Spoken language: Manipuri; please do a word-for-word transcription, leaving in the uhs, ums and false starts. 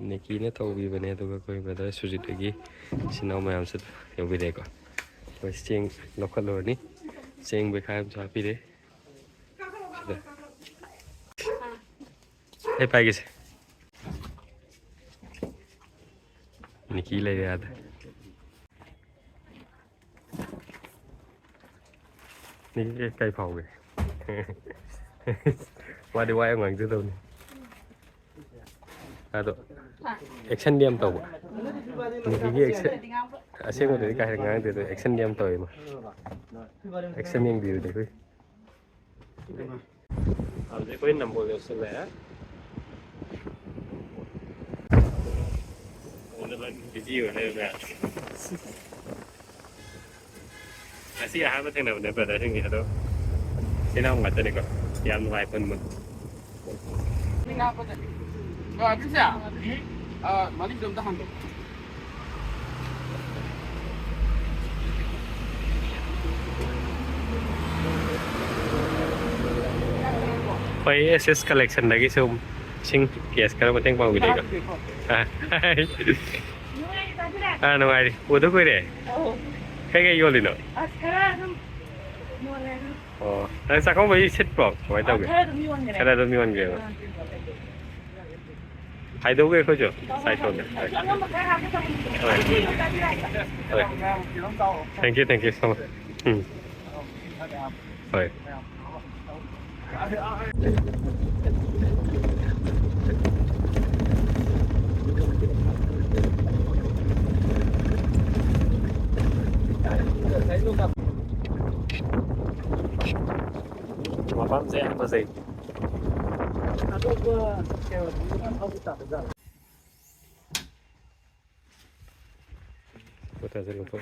ꯅꯤꯀꯤꯅ ꯇꯧꯕꯤꯕꯅꯦ, ꯑꯗꯨꯒ ꯑꯩꯈꯣꯏ ꯕ꯭ꯔꯗꯔ ꯁꯨꯖꯤꯠ ꯍꯣꯏꯒꯤ ꯏꯆꯤꯟ ꯏꯅꯥꯎ ꯃꯌꯥꯝꯁꯨ ꯌꯧꯕꯤꯔꯦꯀꯣ꯫ ꯑꯩꯈꯣꯏ ꯆꯦꯡ ꯂꯧꯈꯠꯂꯨꯔꯅꯤ꯫ ꯆꯦꯡ ꯕꯦꯈꯥꯏ ꯑꯃꯁꯨ ꯍꯥꯞꯄꯤꯔꯦ ꯁꯤꯗ꯫ ꯑꯩ ꯄꯥꯏꯒꯦꯁꯦ꯫ ꯅꯤꯀꯤ ꯂꯩꯔꯦ ꯑꯥꯗ꯫ ꯅꯤꯀꯤ ꯀꯩ ꯐꯥꯎꯒꯦ? ꯋꯥꯗꯤ ꯋꯥ ꯌꯥꯝ ꯉꯥꯡꯖꯗꯕꯅꯤ꯫ ꯑꯗꯣ ꯑꯦꯛꯁꯟꯗꯤ ꯌꯥꯝ ꯇꯧꯕ꯫ ꯅꯤꯀꯤꯒꯤ ꯑꯦꯛꯁꯟ ꯑꯁꯦꯡꯕꯗꯗꯤ ꯀꯥ ꯍꯦꯟꯅ ꯉꯥꯡꯗꯦ, ꯑꯗꯣ ꯑꯦꯛꯁꯟꯗꯤ ꯌꯥꯝ ꯇꯧꯋꯦ ꯃꯥ꯫ ꯑꯦꯛꯁꯟ ꯌꯦꯡꯕꯤꯌꯨꯗ ꯑꯩꯈꯣꯏ꯫ ꯍꯧꯖꯤꯛ ꯑꯩꯈꯣꯏ ꯅꯝꯕꯣꯜ ꯌꯧꯁꯤꯜꯂꯛꯑꯦ꯫ ꯕꯤꯖꯤ ꯑꯣꯏ ꯂꯩꯔꯝꯃꯦ꯫ ꯉꯁꯤ ꯑꯍꯥꯟꯕ ꯊꯦꯡꯅꯕꯅꯦ ꯕ꯭ꯔꯗꯔꯁꯤꯡꯁꯦ, ꯑꯗꯣ ꯏꯆꯤꯟ ꯏꯅꯥꯎ ꯉꯥꯛꯇꯅꯤꯀꯣ, ꯌꯥꯝ ꯅꯨꯡꯉꯥꯏ ꯄꯨꯟꯕ꯫ ꯑ, ꯕꯤꯁꯥ, ꯑ, ꯃꯅꯤꯡꯗꯣ ꯑꯝꯇ ꯍꯥꯡꯗꯣꯛꯑꯣ꯫ ꯑꯩꯈꯣꯏ ꯑꯦꯁ ꯑꯦꯁ ꯀꯂꯦꯛꯁꯟꯗꯒꯤ ꯁꯨꯝ ꯏꯁꯤꯡ ꯀꯦꯁ ꯈꯔ ꯃꯇꯦꯡ ꯄꯥꯡꯕꯤꯔꯛꯏꯀꯣ꯫ ꯑ, ꯑ, ꯅꯨꯡꯉꯥꯏꯔꯤ꯫ ꯎꯗ ꯀꯨꯏꯔꯦ꯫ ꯑꯧ꯫ ꯀꯩꯀꯩ ꯌꯣꯜꯂꯤꯅꯣ? ꯑꯁ, ꯈꯔ ꯑꯗꯨꯝ ꯌꯣꯜꯂꯦ ꯑꯗꯨꯝ꯫ ꯑꯣ, ꯅꯪ ꯆꯥꯛꯀꯧꯕꯒꯤ ꯁꯤꯠꯄ꯭ꯔꯣ? ꯀꯃꯥꯏꯅ ꯑ, ꯇꯧꯒꯦ? ꯈꯔ ꯑꯗꯨꯝ ꯌꯣꯟꯈ꯭ꯔꯦ꯫ ꯈꯔ ꯑꯗꯨꯝ ꯌꯣꯟꯈ꯭ꯔꯦꯕ꯫ ꯑ꯫ ꯍꯥꯏꯗꯣꯛꯎꯒꯦ ꯑꯩꯈꯣꯏꯁꯨ ꯁꯥꯏꯠ ꯁꯣꯝꯗ꯫ ꯑꯁ, ꯑꯉꯝꯕ ꯈꯔ ꯍꯥꯞꯀꯗꯕꯅꯤ꯫ ꯍꯣꯏ꯫ ꯍꯣꯏ꯫ Thank you, thank you so much. ꯎꯝ꯫ ꯍꯣꯏ꯫ ꯃꯐꯝꯁꯦ ꯌꯥꯝ ꯐꯖꯩ꯫ ꯑꯇꯣꯞꯄ ꯀꯩꯅꯣꯗꯤ ꯃꯊꯧ ꯇꯥꯕꯖꯥꯠꯂꯣ? ꯄꯣꯠ ꯊꯥꯖꯤꯜꯂꯨꯀꯣ꯫